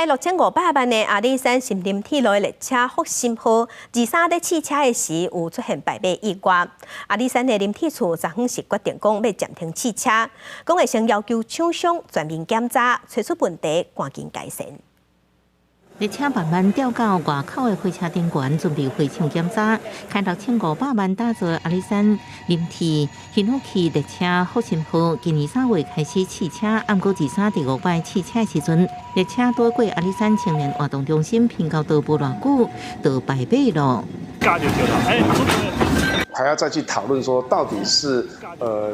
開6500萬的阿里山森林鐵路的列車復興號，二三咧試車的時有出現敗馬意外。阿里山的林鐵處昨昏是決定講欲暫停試車，講會先要求廠商全面檢查，揣出問題，趕緊改善。列車慢慢吊到外口的火車頂懸，準備回廠檢查。開6500萬打造的阿里山林鐵ヒノキ列車復興號，今年3月開始試車，毋過二三第五擺試車的時陣，列車拄過阿里山青年活動中心平交道無偌久，就敗馬囉。還要再去討論說，到底是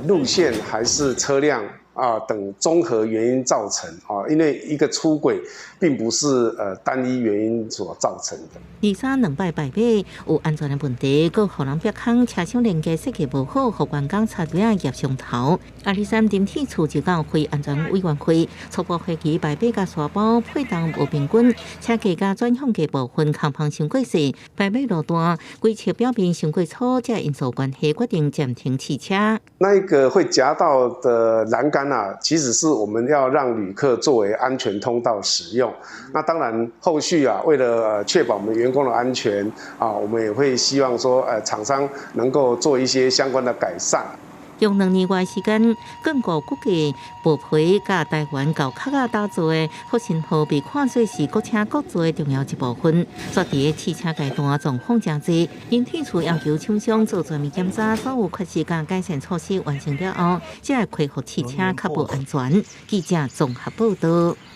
路線還是車輛啊等綜合原因造成啊，因為一個出軌並不是單一原因所造成的。二三兩擺敗馬有安全的問題，閣予人逼空車廂連結設計無好，予員工插隊仔夾傷頭。阿里山林鐵處就到非安全委員會初步懷疑敗馬佮沙包配重無平均，車架佮轉向架部分空縫傷過細，敗馬路段規尺表面傷過粗，這因素關係決定暫停試車。那一個會夾到的欄杆啊，其實是我們要讓旅客作為安全通道使用。那當然後續啊，為了確保我們員工的安全啊，我們也會希望說，廠商能夠做一些相關的改善。用2年外時間，鋼骨骨架薄皮佮台灣厚殼仔打造的復興號被看做是國車國造的重要一部分。煞佇個試車階段狀況誠濟，林鐵處要求廠商做全面檢查，所有缺失佮改善措施完成了後，才會恢復試車，確保安全。記者綜合報道。